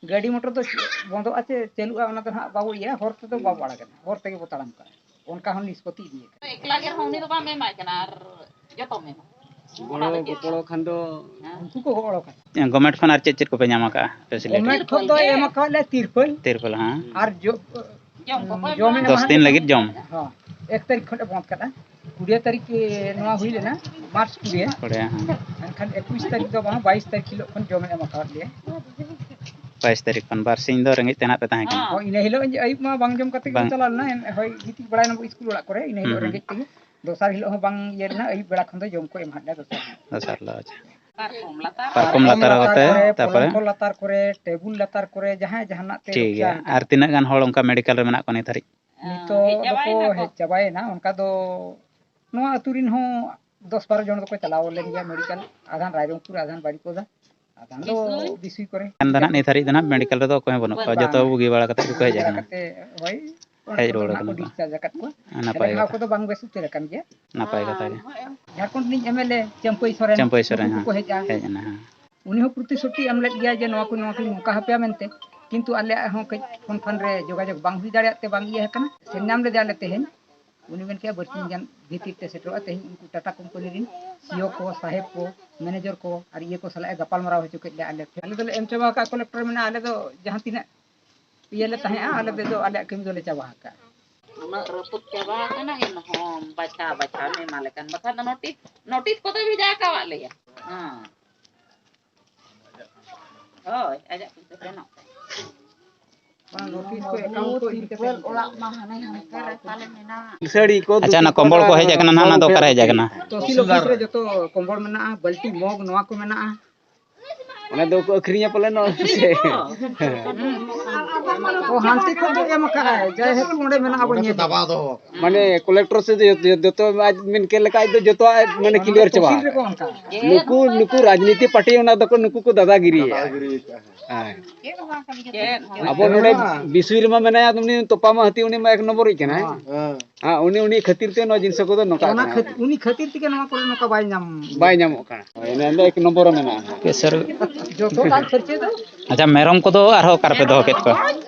ᱜᱟᱹᱰᱤ ᱢᱚᱴᱚᱨ ᱫᱚ ᱪᱮᱫ ᱵᱚᱱᱫᱚᱜᱼᱟ ᱪᱮ ᱪᱟᱹᱞᱩᱜᱼᱟ, ᱚᱱᱟ ᱫᱚ ᱱᱟᱦᱟᱜ ᱵᱟᱵᱚ ᱤᱭᱟᱹᱭᱟ, ᱦᱚᱨ ᱛᱮᱫᱚ ᱵᱟᱵᱚ ᱟᱲᱟᱜᱟ, ᱦᱚᱨ ᱛᱮᱜᱮ ᱵᱚ ᱛᱟᱲᱟᱢ ᱠᱟᱜᱼᱟ᱾ ᱚᱱᱠᱟ ᱦᱚᱸ ᱱᱤᱥᱯᱚᱛᱤ ᱤᱫᱤ ᱟᱠᱟᱱᱟ᱾ ᱮᱠᱞᱟ ᱜᱮ ᱨᱮᱦᱚᱸ ᱩᱱᱤ ᱫᱚ ᱵᱟᱢ ᱮᱢᱟᱭ ᱠᱟᱱᱟ, ᱟᱨ ᱡᱚᱛᱚᱢ ᱮᱢᱟ᱾ ᱜᱚᱲᱚ ᱜᱚᱯᱚᱲᱚ ᱠᱷᱟᱱ ᱫᱚ᱾ ᱦᱮᱸ᱾ ᱩᱱᱠᱩ ᱠᱚ ᱜᱚᱲᱚ ᱠᱟᱱᱟ᱾ Government ᱠᱷᱚᱱ ᱟᱨ ᱪᱮᱫ ᱪᱮᱫ ᱠᱚᱯᱮ ᱧᱟᱢ ᱟᱠᱟᱜᱼᱟ facility? Government ᱠᱷᱚᱱ ᱫᱚ ᱮᱢ ᱟᱠᱟᱫ ᱞᱮᱭᱟ ᱛᱤᱨᱯᱚᱞ᱾ ᱛᱤᱨᱯᱚᱞ, ᱦᱮᱸ᱾ ᱟᱨ ᱡᱚ-, ᱡᱚᱢ ᱠᱚᱠᱚ ᱮᱢᱟ ᱡᱚᱢ ᱞᱮᱭᱟ᱾ ᱫᱚᱥ ᱫᱤᱱ ᱞᱟᱹᱜᱤᱫ ᱡᱚᱢ᱾ ᱦᱚᱸ, ᱮᱠ ᱛᱟᱹᱨᱤᱠᱷ ᱠᱷᱚᱱ ᱵᱚᱱᱫᱽ ᱠᱟᱫᱟ᱾ ᱠᱩᱲᱤ ᱛᱟᱹᱨᱤᱠᱷ ᱱᱚᱣᱟ ᱦᱩᱭ ᱞᱮᱱᱟ, ᱢᱟᱨᱪ ᱠᱩᱲᱤ᱾ ᱠᱩᱲᱤ, ᱦᱮᱸ᱾ ᱮᱱᱠᱷᱟᱱ ᱮᱠᱩᱥ ᱛᱟᱹᱨᱤᱠᱷ ᱫᱚ ᱵᱟᱝ, ᱵᱟᱭᱤᱥ ᱛᱟᱹᱨᱤᱠᱷ ᱦᱤᱞᱳᱜ ᱠᱷᱚᱱ ᱡᱚᱢᱮ ᱮᱢ ᱟᱠᱟᱫ ᱞᱮᱭᱟ᱾ ᱵᱟᱭᱤᱥ ᱛᱟᱹᱨᱤᱠᱷ ᱠᱷᱚᱱ ᱵᱟᱨ ᱥᱤᱧ ᱫᱚ ᱨᱮᱸᱜᱮᱡ ᱛᱮ ᱱᱟᱦᱟᱜ ᱯᱮ ᱛᱟᱦᱮᱸ ᱠᱟᱱᱟ᱾ ᱦᱳᱭ, ᱤᱱᱟᱹ ᱦᱤᱞᱳᱜ ᱟᱹᱭᱩᱵ ᱢᱟ ᱵᱟᱝ ᱡᱚᱢ ᱠᱟᱛᱮ ᱜᱮ ᱵᱟᱝ᱾ ᱪᱟᱞᱟᱣ ᱞᱮᱱᱟ, ᱮᱱ-, ᱦᱳᱭ, ᱜᱤᱛᱤᱡ ᱵᱟᱲᱟᱭ ᱱᱟᱵᱚ ᱥᱠᱩᱞ ᱚᱲᱟᱜ ᱠᱚᱨᱮ, ᱤᱱᱟᱹ ᱦᱤᱞᱳᱜ ᱦᱩᱸ, ᱦᱩᱸ᱾ ᱨᱮᱸᱜᱮᱡ ᱛᱮᱜᱮ᱾ ᱫᱚᱥᱟᱨ ᱦᱤᱞᱳᱜ ᱦᱚᱸ ᱵᱟᱝ ᱤᱭᱟᱹ ᱞᱮᱱᱟ, ᱟᱹᱭᱩᱵ ᱵᱮᱲᱟ ᱠᱷᱚᱱ ᱫᱚ ᱡᱚᱢ ᱠᱚ ᱮᱢᱟᱫ ᱞᱮᱭᱟ ᱫᱚᱥᱟᱨ ᱦᱤᱞᱳᱜ᱾ ᱟᱪᱪᱷᱟ᱾ ᱯᱟᱨᱠᱚᱢ ᱞᱟᱛᱟᱨ ᱠᱚᱨᱮ, ᱯᱟᱨᱠᱚᱢ ᱞᱟᱛᱟᱨ ᱠᱚᱨᱮ, ᱯᱚᱞᱚᱝᱠᱚ ᱞᱟᱛᱟᱨ ᱠᱚᱨᱮ, ᱴᱮᱵᱩᱞ ᱞᱟᱛᱟᱨ ᱠᱚᱨᱮ, ᱡᱟᱦᱟᱸᱭ ᱡᱟᱦᱟᱱᱟᱜ ᱛᱮ ᱴᱷᱤᱠ ᱜᱮᱭᱟ᱾ ᱨᱚᱠᱥᱟ ᱟᱨ ᱛᱤᱱᱟᱹᱜ ᱜᱟᱱ ᱦᱚᱲ ᱚᱱᱠᱟ ᱢᱮᱰᱤᱠᱮᱞ ᱨᱮ ᱢᱮᱱᱟᱜ ᱠᱚᱣᱟ ᱱᱤᱛ ᱫᱷᱟᱹᱨᱤᱡ? ᱱᱤᱛᱚᱜ ᱫᱚᱠᱚ ᱦᱮᱡ ᱪᱟᱵᱟᱭᱮᱱᱟ᱾ ᱚᱱᱠᱟ ᱫᱚ ᱱᱚᱣᱟ ᱟᱹᱛᱩ ᱨᱮᱱ ᱦᱚᱸ ᱫᱚᱥ ᱵᱟᱨᱚ ᱡᱚᱱ ᱫᱚᱠᱚ ᱪᱟᱞᱟᱣ ᱞᱮᱱ ᱜᱮᱭᱟ ᱢᱮᱰᱤᱠᱮᱞ, ᱟᱫᱷᱟᱱ ᱨᱟᱭᱨᱚᱝᱯᱩᱨ, ᱟᱫᱷᱟᱱ ᱵᱟᱨᱤᱯᱚᱫᱟ, ᱟᱫᱷᱟᱱ ᱫᱚ ᱵᱤᱥᱩᱭ᱾ ᱵᱤᱥᱩᱭ ᱠᱚᱨᱮ᱾ ᱮᱱ ᱫᱚ ᱱᱟᱦᱟᱜ ᱱᱤᱛ ᱦᱟᱹᱨᱤᱡ ᱫᱚ ᱱᱟᱦᱟᱜ ᱢᱮᱰᱤᱠᱮᱞ ᱨᱮᱫᱚ ᱚᱠᱚᱭ ᱦᱚᱸ ᱵᱟᱹᱱᱩᱜ ᱠᱚᱣᱟ, ᱵᱟᱝ᱾ ᱡᱚᱛᱚ ᱵᱩᱜᱤ ᱵᱟᱲᱟ ᱠᱟᱛᱮ ᱜᱮᱠᱚ ᱦᱮᱡ ᱵᱟᱝ᱾ ᱟᱠᱟᱱᱟ᱾ ᱠᱟᱛᱮ, ᱦᱳᱭ, ᱚᱲᱟᱜ ᱦᱮᱡ ᱠᱚᱫᱚ ᱨᱩᱣᱟᱹᱲ ᱱᱟᱦᱟᱜ ᱠᱟᱱᱟ ᱠᱚ ᱠᱚ᱾ ᱰᱤᱥᱪᱟᱨᱡᱽ ᱟᱠᱟᱫ ᱠᱚᱣᱟ᱾ ᱱᱟᱯᱟᱭ ᱛᱟᱦᱞᱮ ᱠᱟᱛᱷᱟ ᱜᱷᱟᱣ ᱜᱮ᱾ ᱠᱚᱫᱚ ᱵᱟᱝ ᱵᱮᱥ ᱩᱛᱟᱹᱨ ᱟᱠᱟᱱ ᱜᱮᱭᱟ᱾ ᱱᱟᱯᱟᱭ ᱠᱟᱛᱷᱟ ᱜᱮ᱾ ᱡᱷᱟᱲᱠᱷᱚᱸᱰ ᱨᱤᱱᱤᱡ M L A Champai Soren, Champai Soren, ᱩᱱᱠᱩ ᱠᱚ ᱦᱮᱸ᱾ ᱦᱮᱡ ᱟᱠᱟᱱᱟ᱾ ᱦᱮᱡ ᱮᱱᱟ, ᱦᱮᱸ᱾ ᱩᱱᱤ ᱦᱚᱸ ᱯᱨᱚᱛᱤᱥᱨᱩᱛᱤ ᱮᱢ ᱞᱮᱫ ᱜᱮᱭᱟᱭ ᱡᱮ ᱱᱚᱣᱟ ᱠᱚ, ᱱᱚᱣᱟ ᱠᱚᱧ ᱱᱚᱝᱠᱟ ᱦᱟᱯᱮᱭᱟ ᱢᱮᱱᱛᱮ, ᱠᱤᱱᱛᱩ ᱟᱞᱮᱭᱟᱜ ᱦᱚᱸ ᱠᱟᱹᱡ ᱯᱷᱳᱱ ᱯᱷᱟᱱ ᱨᱮ ᱡᱳᱜᱟᱡᱳᱜᱽ ᱵᱟᱝ ᱦᱩᱭ ᱫᱟᱲᱮᱭᱟᱜ ᱛᱮ ᱵᱟᱝ ᱤᱭᱟᱹ ᱟᱠᱟᱱᱟ᱾ ᱥᱮᱱ ᱧᱟᱢ ᱞᱮᱫᱮᱭᱟᱞᱮ ᱛᱮᱦᱮᱧ, ᱩᱱᱤ ᱢᱮᱱ ᱠᱮᱜᱼᱟ ᱵᱟᱨᱥᱤᱧ ᱜᱟᱱ ᱵᱷᱤᱛᱤᱨ ᱛᱮ ᱥᱮᱴᱮᱨᱚᱜᱼᱟ᱾ ᱛᱮᱦᱮᱧ ᱩᱱᱠᱩ ᱴᱟᱴᱟ ᱠᱳᱢᱯᱟᱱᱤ ᱨᱮᱱ ᱥᱤ ᱤ ᱳ ᱠᱚ, ᱥᱟᱦᱮᱵᱽ ᱠᱚ, ᱢᱮᱱᱮᱡᱟᱨ ᱠᱚ ᱟᱨ ᱤᱭᱟᱹ ᱠᱚ ᱥᱟᱞᱟᱜ ᱮ ᱜᱟᱯᱟᱞ ᱢᱟᱨᱟᱣ ᱦᱚᱪᱚ ᱠᱮᱫ ᱞᱮᱭᱟ᱾ ᱟᱞᱮ, ᱟᱞᱮ ᱫᱚᱞᱮ ᱮᱢ ᱪᱟᱵᱟ ᱟᱠᱟᱫ ᱠᱚᱞᱮᱠᱴᱚᱨ ᱢᱮᱱᱟᱜᱼᱟ, ᱟᱞᱮ ᱫᱚ ᱡᱟᱦᱟᱸ ᱛᱤᱱᱟᱹᱜ ᱤᱭᱟᱹ ᱞᱮ ᱛᱟᱦᱮᱸᱜᱼᱟ, ᱟᱞᱮ ᱛᱮᱫᱚ ᱟᱞᱮᱭᱟᱜ ᱠᱟᱹᱢᱤ ᱫᱚᱞᱮ ᱪᱟᱵᱟ ᱟᱠᱟᱫᱼᱟ᱾ ᱩᱱᱟᱹᱜ ᱨᱟᱹᱯᱩᱫ ᱪᱟᱵᱟ ᱟᱠᱟᱱᱟ, ᱮᱱᱦᱚᱸ ᱵᱟᱪᱷᱟ ᱵᱟᱪᱷᱟ ᱮᱢᱟ ᱞᱮ ᱠᱟᱱ, ᱵᱟᱠᱷᱟᱱ ᱫᱚ ᱱᱳᱴᱤᱥ, ᱱᱳᱴᱤᱥ ᱠᱚᱫᱚᱭ ᱵᱷᱮᱡᱟ ᱟᱠᱟᱣᱟᱫ ᱞᱮᱭᱟ᱾ ᱦᱮᱸ᱾ ᱦᱳᱭ, ᱟᱡᱟᱜ ᱠᱚᱛᱮ ᱥᱮᱱᱚᱜ ᱠᱟᱱᱟ᱾ ᱚᱱᱟ ᱱᱳᱴᱤᱥ ᱠᱚ, ᱮᱠᱟᱣᱩᱱᱴ ᱠᱚ ᱤᱫᱤ ᱠᱟᱛᱮ ᱛᱤᱨᱯᱚᱞ ᱚᱲᱟᱜ ᱢᱟ ᱦᱟᱱᱮ ᱦᱟᱱᱛᱮ ᱨᱮ ᱛᱟᱞᱮ ᱢᱮᱱᱟᱜᱼᱟ᱾ ᱥᱟᱹᱲᱤ ᱠᱚ, ᱟᱪᱪᱷᱟ, ᱚᱱᱟ ᱫᱷᱩᱛᱤ ᱠᱚᱢᱵᱚᱞ ᱠᱚ ᱠᱚᱲᱟ ᱦᱮᱡ ᱟᱠᱟᱱᱟ ᱱᱟᱦᱟᱜ, ᱚᱱᱟ ᱫᱚ ᱚᱠᱟᱨᱮ ᱦᱮᱡ ᱟᱠᱟᱱᱟ? ᱛᱚᱦᱥᱤᱞ ᱚᱯᱷᱤᱥ ᱨᱮ ᱡᱚᱛᱚ ᱠᱚᱢᱵᱚᱞ ᱢᱮᱱᱟᱜᱼᱟ, ᱵᱟᱹᱞᱴᱤ, ᱢᱚᱜᱽ, ᱱᱚᱣᱟ ᱠᱚ ᱢᱮᱱᱟᱜᱼᱟ᱾ ᱚᱱᱟ ᱫᱚᱠᱚ ᱟᱹᱠᱷᱨᱤᱧᱟ ᱯᱟᱞᱮ ᱱᱚᱣᱟ ᱥᱮ? ᱚ, ᱦᱟᱱᱛᱮ ᱠᱷᱚᱱ ᱫᱚ ᱮᱢ ᱟᱠᱟᱫᱼᱟᱭ, ᱡᱟᱭᱦᱳᱠ ᱚᱸᱰᱮ ᱢᱮᱱᱟᱜᱼᱟ, ᱵᱚᱱ ᱧᱮᱞ ᱫᱟᱵᱟᱣ ᱫᱚᱦᱚ ᱟᱠᱟᱫᱼᱟ᱾ ᱢᱟᱱᱮ ᱠᱚᱞᱮᱠᱴᱚᱨ ᱥᱮ ᱡᱚ-, ᱡᱚ-, ᱡᱚᱛᱚ ᱟᱡ ᱢᱮᱱ ᱠᱮᱫ ᱞᱮᱠᱟ ᱟᱡ ᱫᱚ ᱡᱚᱛᱚᱣᱟᱜ ᱢᱟᱱᱮ ᱠᱞᱤᱭᱟᱨ ᱪᱟᱵᱟ ᱛᱚᱦᱥᱤᱞ ᱨᱮᱠᱚ ᱟᱠᱟᱫᱼᱟ᱾ ᱚᱱᱠᱟ᱾ ᱱᱩᱠᱩ, ᱱᱩᱠᱩ ᱨᱟᱡᱽᱱᱤᱛᱤ ᱯᱟᱨᱴᱤ ᱚᱱᱟ ᱫᱚᱠᱚ, ᱱᱩᱠᱩ ᱠᱚ ᱫᱟᱫᱟᱜᱤᱨᱤᱭᱟ᱾ ᱫᱟᱫᱟᱜᱤᱨᱤ ᱟᱠᱟᱫᱼᱟ᱾ ᱦᱮᱸ᱾ ᱪᱮᱫ ᱦᱚᱸ ᱵᱟᱝ ᱠᱟᱹᱢᱤ ᱠᱟᱱᱟ᱾ ᱪᱮᱫ ᱦᱚᱸ ᱟᱵᱚ ᱵᱟᱝ᱾ ᱱᱚᱰᱮ ᱵᱤᱥᱩᱭ ᱨᱮᱢᱟ ᱢᱮᱱᱟᱭᱟ, ᱩᱱᱤ ᱛᱚᱯᱟ ᱢᱟ ᱦᱟᱹᱛᱤ, ᱩᱱᱤ ᱢᱟ ᱮᱠ ᱱᱚᱢᱵᱚᱨᱤᱡ ᱠᱟᱱᱟᱭ᱾ ᱦᱮᱸ᱾ ᱦᱮᱸ, ᱩᱱᱤ, ᱩᱱᱤ ᱠᱷᱟᱹᱛᱤᱨ ᱛᱮ ᱱᱚᱣᱟ ᱡᱤᱱᱤᱥ ᱠᱚᱫᱚ ᱱᱚᱝᱠᱟ ᱚᱱᱟ ᱠᱟᱱᱟ᱾ ᱠᱷᱟᱹᱛ-, ᱩᱱᱤ ᱠᱷᱟᱹᱛᱤᱨ ᱛᱮᱜᱮ ᱱᱚᱣᱟ ᱠᱚᱨᱮ ᱱᱚᱝᱠᱟ ᱵᱟᱭ ᱧᱟᱢ᱾ ᱵᱟᱭ ᱧᱟᱢᱚᱜ ᱠᱟᱱᱟ᱾ ᱦᱳᱭ, ᱚᱱᱟ ᱫᱚ ᱮᱠ ᱱᱚᱢᱵᱚᱨ ᱨᱮ ᱢᱮᱱᱟᱜᱼᱟ᱾ ᱡᱚᱛᱚ ᱫᱟᱜ ᱠᱷᱟᱹᱨᱪᱟᱹ ᱫᱚ᱾ ᱟᱪᱪᱷᱟ, ᱢᱮᱨᱚᱢ ᱠᱚᱫᱚ ᱟᱨᱦᱚᱸ ᱚᱠᱟ ᱨᱮᱯᱮ ᱫᱚᱦᱚ ᱠᱮᱫ ᱠᱚᱣᱟ?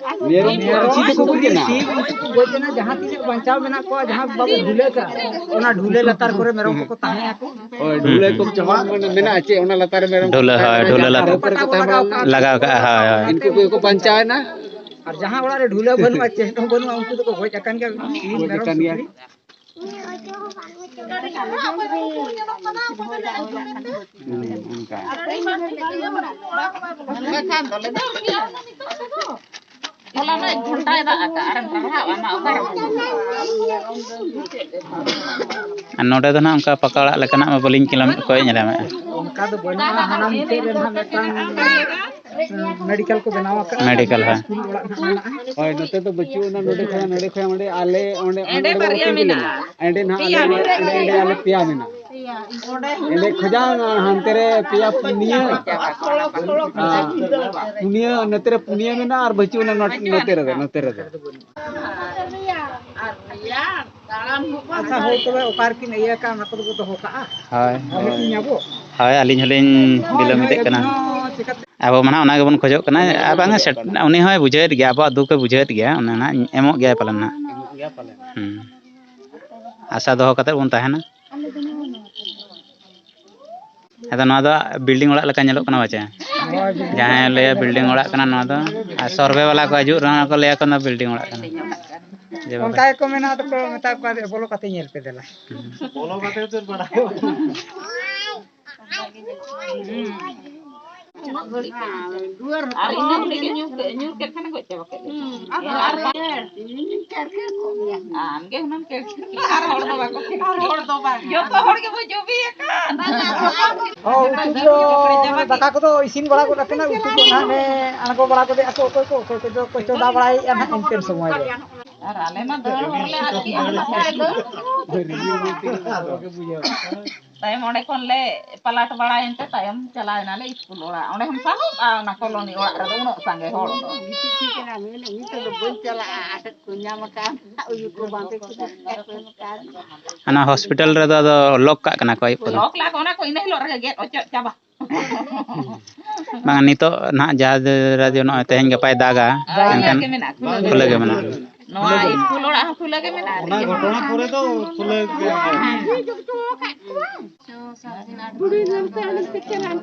ᱢᱮᱨᱚᱢ ᱠᱚ ᱢᱮᱨᱚᱢ ᱟᱹᱥᱩᱞ ᱠᱚ ᱠᱚ ᱥᱤᱢ, ᱠᱟᱱᱟ᱾ ᱥᱤᱢ ᱩᱱᱠᱩ ᱠᱚ ᱜᱚᱡ ᱮᱱᱟ, ᱡᱟᱦᱟᱸ ᱛᱤᱱᱟᱹᱜ ᱵᱟᱧᱪᱟᱣ ᱢᱮᱱᱟᱜ ᱠᱚᱣᱟ, ᱡᱟᱦᱟᱸ ᱵᱟᱵᱚ ᱰᱷᱩᱞᱟᱹ ᱠᱟᱜ, ᱚᱱᱟ ᱰᱷᱩᱞᱟᱹ ᱞᱟᱛᱟᱨ ᱠᱚᱨᱮ ᱢᱮᱨᱚᱢ ᱠᱚᱠᱚ ᱛᱟᱦᱮᱸ ᱟᱠᱚ᱾ ᱦᱳᱭ, ᱰᱷᱩᱞᱟᱹ ᱠᱚ ᱡᱮᱢᱚᱱ ᱢᱮᱱᱟᱜᱼᱟ ᱪᱮ, ᱚᱱᱟ ᱞᱟᱛᱟᱨ ᱨᱮ ᱢᱮᱨᱚᱢ ᱰᱷᱩᱞᱟᱹ, ᱠᱚ ᱦᱳᱭ, ᱛᱟᱦᱮᱸ ᱰᱷᱩᱞᱟᱹ ᱠᱟᱱᱟ, ᱞᱟᱛᱟᱨ᱾ ᱡᱟᱦᱟᱸ ᱠᱚᱨᱮ ᱠᱚ ᱛᱟᱦᱮᱸ ᱵᱟᱲᱟ ᱞᱮᱱᱟ᱾ ᱞᱟᱜᱟᱣ ᱠᱟᱜᱼᱟ, ᱦᱳᱭ, ᱦᱳᱭ᱾ ᱩᱱᱠᱩ ᱠᱚᱜᱮ ᱠᱚ ᱵᱟᱧᱪᱟᱣ ᱮᱱᱟ᱾ ᱟᱨ ᱡᱟᱦᱟᱸ ᱚᱲᱟᱜ ᱨᱮ ᱰᱷᱩᱞᱟᱹ ᱵᱟᱹᱱᱩᱜᱼᱟ, ᱪᱮᱫ ᱦᱚᱸ ᱵᱟᱹᱱᱩᱜᱼᱟ, ᱩᱱᱠᱩ ᱫᱚᱠᱚ ᱜᱚᱡ ᱟᱠᱟᱱ ᱜᱮᱭᱟ, ᱥᱤᱢ, ᱜᱚᱡ ᱢᱮᱨᱚᱢ, ᱟᱠᱟᱱ ᱜᱮᱭᱟ᱾ ᱥᱩᱠᱨᱤ᱾ ᱦᱩᱸ, ᱚᱱᱠᱟ᱾ ᱟᱨ ᱱᱚᱰᱮ ᱫᱚ ᱱᱟᱦᱟᱜ ᱚᱱᱠᱟ ᱯᱟᱠᱟ ᱚᱲᱟᱜ ᱞᱮᱠᱟᱱᱟᱜ ᱢᱟ ᱵᱟᱹᱞᱤᱧ ᱠᱚᱭᱚᱜ ᱧᱟᱢᱮᱫᱼᱟ᱾ ᱚᱱᱠᱟ ᱫᱚ ᱵᱟᱹᱱᱩᱜᱼᱟ, ᱦᱟᱱᱟ ᱢᱩᱪᱟᱹᱫ ᱨᱮ ᱱᱟᱦᱟᱜ ᱢᱤᱫᱴᱟᱝ ᱢᱮᱰᱤᱠᱮᱞ ᱠᱚ ᱵᱮᱱᱟᱣ ᱟᱠᱟᱫᱼᱟ᱾ ᱢᱮᱰᱤᱠᱮᱞ, ᱦᱮᱸ᱾ ᱥᱠᱩᱞ ᱚᱲᱟᱜ ᱱᱟᱦᱟᱜ ᱢᱮᱱᱟᱜᱼᱟ᱾ ᱦᱳᱭ, ᱱᱚᱛᱮ ᱫᱚ ᱵᱟᱹᱪᱩᱜ ᱟᱱᱟ, ᱱᱚᱰᱮ ᱠᱷᱚᱱ, ᱱᱚᱰᱮ ᱠᱷᱚᱱ ᱚᱸᱰᱮ ᱟᱞᱮ ᱚᱸᱰᱮ, ᱚᱸᱰᱮ ᱵᱟᱨᱭᱟ ᱢᱮᱱᱟᱜᱼᱟ᱾ ᱚᱸᱰᱮ ᱱᱟᱦᱟᱜ ᱟᱞᱮ, ᱚᱸᱰᱮ, ᱚᱸᱰᱮ ᱟᱞᱮ ᱯᱮᱭᱟ ᱢᱮᱱᱟᱜᱼᱟ᱾ ᱚᱸᱰᱮ ᱠᱷᱚᱡᱟᱜ ᱦᱟᱱᱛᱮ ᱨᱮ ᱯᱮᱭᱟ, ᱯᱩᱱᱭᱟᱹ, ᱟᱨ ᱯᱩᱱᱭᱟᱹ, ᱱᱚᱛᱮ ᱨᱮ ᱯᱩᱱᱭᱟᱹ ᱢᱮᱱᱟᱜᱼᱟ ᱟᱨ ᱵᱟᱹᱪᱩᱜ ᱟᱱᱟ ᱱᱚ-, ᱱᱚᱛᱮ ᱨᱮᱫᱚ, ᱱᱚᱛᱮ ᱨᱮᱫᱚ᱾ ᱟᱪᱪᱷᱟ, ᱦᱳᱭ, ᱛᱚᱵᱮ ᱚᱠᱟ ᱨᱮᱠᱤᱱ ᱤᱭᱟᱹ ᱟᱠᱟᱫ, ᱚᱱᱟ ᱠᱚᱫᱚ ᱵᱚ ᱫᱚᱦᱚ ᱠᱟᱜᱼᱟ᱾ ᱦᱳᱭ᱾ ᱟᱨ ᱢᱤᱴᱤᱝ ᱟᱵᱚ᱾ ᱦᱳᱭ, ᱟᱹᱞᱤᱧ ᱦᱚᱸᱞᱤᱧ ᱵᱤᱞᱚᱢ ᱤᱫᱤᱜ ᱠᱟᱱᱟ᱾ ᱟᱵᱚ ᱢᱟ ᱱᱟᱦᱟᱜ ᱚᱱᱟ ᱜᱮᱵᱚᱱ ᱠᱷᱚᱡᱚᱜ ᱠᱟᱱᱟ᱾ ᱟᱨ ᱵᱟᱝᱟ, ᱥᱮᱴ-, ᱩᱱᱤ ᱦᱚᱸᱭ ᱵᱩᱡᱷᱟᱹᱣᱮᱫ ᱜᱮᱭᱟ, ᱟᱵᱚᱣᱟᱜ ᱫᱩᱠ ᱮ ᱵᱩᱡᱷᱟᱹᱣᱮᱫ ᱜᱮᱭᱟ, ᱩᱱᱤ ᱱᱟᱦᱟᱜ ᱮᱢᱚᱜ ᱜᱮᱭᱟᱭ ᱯᱟᱞᱮᱱ ᱱᱟᱦᱟᱜ᱾ ᱦᱩᱸ᱾ ᱟᱥᱟ ᱫᱚᱦᱚ ᱠᱟᱛᱮ ᱵᱚᱱ ᱛᱟᱦᱮᱱᱟ᱾ ᱟᱫᱚ ᱱᱚᱣᱟ ᱫᱚ ᱵᱤᱞᱰᱤᱝ ᱚᱲᱟᱜ ᱞᱮᱠᱟ ᱧᱮᱞᱚᱜ ᱠᱟᱱᱟ ᱯᱟᱪᱮ? ᱦᱳᱭ, ᱵᱤᱞᱰᱤᱝ ᱡᱟᱦᱟᱸᱭ ᱞᱟᱹᱭᱟ ᱵᱤᱞᱰᱤᱝ ᱚᱲᱟᱜ ᱠᱟᱱᱟ ᱱᱚᱣᱟ ᱫᱚ, ᱟᱨ ᱥᱚᱨᱵᱷᱮ ᱵᱟᱞᱟ ᱠᱚ ᱦᱤᱡᱩᱜ ᱨᱮᱦᱚᱸ ᱠᱚ ᱞᱟᱹᱭᱟ ᱠᱚ ᱱᱚᱣᱟ ᱵᱤᱞᱰᱤᱝ ᱚᱲᱟᱜ ᱠᱟᱱᱟ᱾ ᱡᱮ ᱵᱟᱝ᱾ ᱚᱱᱠᱟ ᱜᱮᱠᱚ ᱢᱮᱱᱟ, ᱟᱫᱚ ᱠᱚ ᱢᱮᱛᱟ ᱠᱚᱣᱟ, "ᱵᱚᱞᱚ ᱠᱟᱛᱮ ᱧᱮᱞ ᱯᱮ ᱫᱮᱞᱟ᱾" ᱦᱩᱸ᱾ ᱟᱨ ᱤᱱᱟᱹ ᱜᱷᱟᱹᱲᱤᱡ ᱜᱮ ᱧᱩᱨ ᱠᱮᱫ, ᱧᱩᱨ ᱠᱮᱫ ᱠᱷᱟᱱᱮ ᱜᱚᱡ ᱪᱟᱵᱟ ᱠᱮᱫ ᱜᱮ᱾ ᱦᱩᱸ, ᱟᱨ ᱟᱨ ᱵᱟᱝ᱾ ᱟᱢ ᱜᱮ ᱦᱩᱱᱟᱹᱝ ᱠᱮᱲ-, ᱟᱨ ᱦᱚᱲ ᱫᱚ ᱵᱟᱠᱚ ᱠᱮᱲ-, ᱟᱨ ᱦᱚᱲ ᱫᱚ ᱵᱟᱝ᱾ ᱡᱚᱛᱚ ᱦᱚᱲ ᱜᱮᱵᱚ ᱡᱚᱵᱤ ᱟᱠᱟᱱ᱾ ᱦᱚᱸ, ᱩᱛᱩ ᱠᱚ, ᱢᱟᱱᱮ ᱫᱟᱠᱟ ᱠᱚᱫᱚ ᱤᱥᱤᱱ ᱵᱟᱲᱟ ᱜᱚᱫ ᱟᱠᱟᱱᱟ, ᱩᱛᱩ ᱠᱚ ᱱᱟᱦᱟᱜ ᱞᱮ ᱟᱬᱜᱚ ᱵᱟᱲᱟ ᱜᱚᱫᱮᱜᱼᱟ ᱠᱚ, ᱚᱠᱚᱭ ᱠᱚ, ᱚᱠᱚᱭ ᱠᱚᱫᱚ ᱠᱚ ᱪᱚᱸᱫᱟ ᱵᱟᱲᱟᱭᱮᱫᱼᱟ ᱱᱟᱦᱟᱜ ᱤᱱᱠᱟᱹᱱ ᱥᱚᱢᱚᱭ ᱨᱮ᱾ ᱟᱨ ᱟᱞᱮ ᱢᱟ ᱫᱟᱹᱲ ᱦᱚᱲ ᱞᱮ ᱟᱨᱠᱤ ᱮᱢ ᱠᱟᱛᱷᱟ ᱫᱚ᱾ ᱛᱟᱭᱚᱢ ᱚᱸᱰᱮ ᱠᱷᱚᱱ ᱞᱮ ᱯᱟᱞᱟᱴ ᱵᱟᱲᱟᱭᱮᱱ ᱛᱮ ᱛᱟᱭᱚᱢ ᱪᱟᱞᱟᱣ ᱮᱱᱟᱞᱮ ᱤᱥᱠᱩᱞ ᱚᱲᱟᱜ᱾ ᱚᱸᱰᱮ ᱦᱚᱸ ᱥᱟᱦᱚᱵᱼᱟ ᱚᱱᱟ ᱠᱚᱞᱚᱱᱤ ᱚᱲᱟᱜ ᱨᱮᱫᱚ ᱩᱱᱟᱹᱜ ᱥᱟᱸᱜᱮ ᱦᱚᱲ ᱫᱚ᱾ ᱜᱤᱛᱤᱡ ᱴᱷᱤᱠ ᱮᱱᱟ, ᱢᱮᱱᱮᱫ, "ᱱᱤᱛᱚᱜ ᱫᱚ ᱵᱟᱹᱧ ᱪᱟᱞᱟᱜᱼᱟ, ᱟᱴᱮᱫ ᱠᱚ ᱧᱟᱢ ᱟᱠᱟᱫ, ᱩᱭᱩ ᱠᱚ ᱵᱟᱸᱫᱮ ᱠᱚ ᱧᱟᱢ ᱟᱠᱟᱫ, ᱵᱟᱹᱧ ᱪᱟᱞᱟᱜᱼᱟ᱾" ᱚᱱᱟ ᱦᱚᱥᱯᱤᱴᱟᱞ ᱨᱮᱫᱚ ᱟᱫᱚ ᱞᱚᱠ ᱠᱟᱜ ᱠᱟᱱᱟ ᱠᱚ ᱟᱹᱭᱩᱵ ᱠᱚᱫᱚ? ᱞᱚᱠ ᱞᱟᱜ ᱚᱱᱟ ᱠᱚ ᱤᱱᱟᱹ ᱦᱤᱞᱳᱜ ᱨᱮᱜᱮ ᱜᱮᱫ ᱚᱪᱚᱜ ᱪᱟᱵᱟ᱾ ᱵᱟᱝ, ᱱᱤᱛᱚᱜ ᱱᱟᱦᱟᱜ ᱡᱟᱦᱟᱸ ᱫᱷᱟᱨᱟ ᱡᱮ ᱱᱚᱜᱼᱚᱭ ᱛᱮᱦᱮᱧ ᱜᱟᱯᱟᱭ ᱫᱟᱜᱟ, ᱦᱳᱭ, ᱮᱱᱠᱷᱟᱱ ᱠᱷᱩᱞᱟᱹ ᱜᱮ ᱢᱮᱱᱟᱜᱼᱟ, ᱠᱷᱩᱞᱟᱹ ᱜᱮ ᱠᱷᱩᱞᱟᱹ ᱜᱮ ᱢᱮᱱᱟᱜᱼᱟ᱾ ᱢᱮᱱᱟᱜᱼᱟ᱾ ᱱᱚᱣᱟ ᱠᱷᱩᱞᱟᱹ ᱜᱮ᱾ ᱤᱥᱠᱩᱞ ᱚᱲᱟᱜ ᱦᱚᱸ ᱠᱷᱩᱞᱟᱹ ᱜᱮ ᱢᱮᱱᱟᱜᱼᱟ᱾ ᱚᱱᱟ ᱜᱷᱚᱴᱚᱱᱟ ᱯᱚᱨᱮ ᱫᱚ ᱠᱷᱩᱞᱟᱹ ᱜᱮ᱾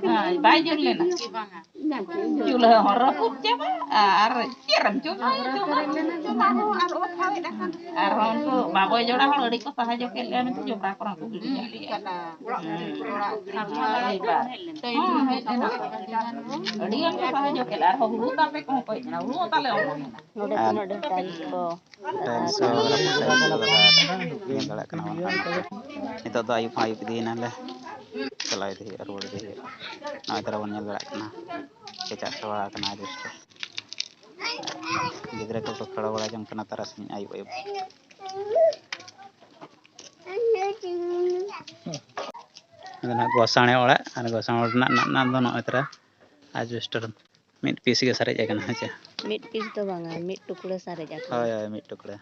ᱦᱳᱭ, ᱵᱟᱭ ᱡᱩᱞ ᱞᱮᱱᱟ᱾ ᱪᱩᱞᱦᱟᱹ ᱦᱚᱸ ᱨᱟᱹᱯᱩᱫ ᱪᱟᱵᱟ ᱟᱨ ᱪᱮᱫ ᱮᱢ ᱪᱚᱸᱫᱟᱭᱟ, ᱪᱚᱸᱫᱟ ᱦᱚᱸ, ᱪᱚᱸᱫᱟ ᱦᱚᱸ ᱟᱨ ᱚᱛ ᱦᱟᱣᱮᱫ ᱟᱠᱟᱱ᱾ ᱟᱨᱦᱚᱸ ᱩᱱᱠᱩ ᱵᱟᱵᱚᱭ ᱡᱚᱲᱟ ᱦᱚᱲ ᱟᱹᱰᱤ ᱠᱚ ᱥᱟᱦᱟᱡᱽᱡᱚ ᱠᱮᱫ ᱞᱮᱭᱟ ᱢᱮᱱᱛᱮ ᱡᱚᱵᱽᱨᱟ ᱠᱚᱨᱮ ᱠᱚ ᱜᱤᱰᱤ ᱠᱮᱫ ᱞᱮᱭᱟ᱾ ᱦᱮᱸ᱾ ᱦᱮᱡ ᱞᱮᱱᱟ᱾ ᱟᱹᱰᱤ ᱜᱟᱱ ᱠᱚ ᱥᱟᱦᱟᱡᱽᱡᱚ ᱠᱮᱫ ᱞᱮᱭᱟ᱾ ᱟᱨᱦᱚᱸ ᱦᱩᱲᱩ ᱛᱟᱯᱮ ᱠᱚᱦᱚᱸ ᱠᱚ ᱦᱮᱡ ᱮᱱᱟ, ᱦᱩᱲᱩ ᱦᱚᱸ ᱛᱟᱞᱮ ᱚᱢᱚᱱ ᱮᱱᱟ᱾ ᱱᱚᱰᱮ ᱟᱨ ᱛᱤᱱᱟᱹᱜ ᱰᱷᱮᱨ ᱴᱟᱭᱤᱞᱥ ᱠᱚ ᱴᱟᱭᱤᱞᱥ ᱠᱚ ᱨᱟᱹᱯᱩᱫ ᱴᱟᱭᱤᱞᱥ ᱠᱚ ᱞᱟᱜᱟᱣ ᱟᱠᱟᱱᱟ᱾ ᱧᱮᱞ ᱫᱟᱲᱮᱭᱟᱜ ᱠᱟᱱᱟ ᱵᱚᱱ ᱦᱟᱸᱜ᱾ ᱱᱤᱛᱚᱜ ᱫᱚ ᱟᱹᱭᱩᱵ ᱦᱚᱸ ᱟᱹᱭᱩᱵ ᱤᱫᱤᱭᱮᱱᱟ ᱞᱮ᱾ ᱪᱟᱞᱟᱣ ᱤᱫᱤ ᱦᱩᱭᱩᱜᱼᱟ, ᱨᱩᱣᱟᱹᱲ ᱤᱫᱤ ᱦᱩᱭᱩᱜᱼᱟ᱾ ᱱᱚᱜᱼᱚᱭ ᱛᱟᱨᱟ ᱵᱚᱱ ᱧᱮᱞ ᱫᱟᱲᱮᱭᱟᱜ ᱠᱟᱱᱟ᱾ ᱠᱮᱪᱟᱜ ᱪᱟᱵᱟ ᱟᱠᱟᱱᱟ ᱡᱚᱛᱚ᱾ ᱜᱤᱫᱽᱨᱟᱹ ᱠᱚᱠᱚ ᱠᱷᱮᱞ ᱵᱟᱲᱟ ᱡᱚᱝ ᱠᱟᱱᱟ ᱛᱟᱨᱟᱥᱤᱧ ᱟᱹᱭᱩᱵ ᱟᱹᱭᱩᱵ᱾ ᱟᱫᱚ ᱱᱟᱜ ᱜᱚᱥᱟᱬᱮ ᱚᱲᱟᱜ, ᱟᱨ ᱜᱚᱥᱟᱬᱮ ᱚᱲᱟᱜ ᱨᱮᱱᱟᱜ ᱱᱟᱜ ᱱᱟᱜ ᱫᱚ ᱱᱚᱜᱼᱚᱭ ᱛᱟᱨᱟ ᱟᱡᱵᱮᱥᱴᱟᱨ ᱢᱤᱫ ᱯᱤᱥ ᱜᱮ ᱥᱟᱨᱮᱡ ᱟᱠᱟᱱᱟ, ᱦᱮᱸ ᱪᱮ? ᱢᱤᱫ ᱯᱤᱥ ᱫᱚ ᱵᱟᱝᱟ, ᱢᱤᱫ ᱴᱩᱠᱲᱟᱹ ᱥᱟᱨᱮᱡ ᱟᱠᱟᱱᱟ᱾ ᱦᱳᱭ, ᱦᱳᱭ, ᱢᱤᱫ ᱴᱩᱠᱲᱟᱹ᱾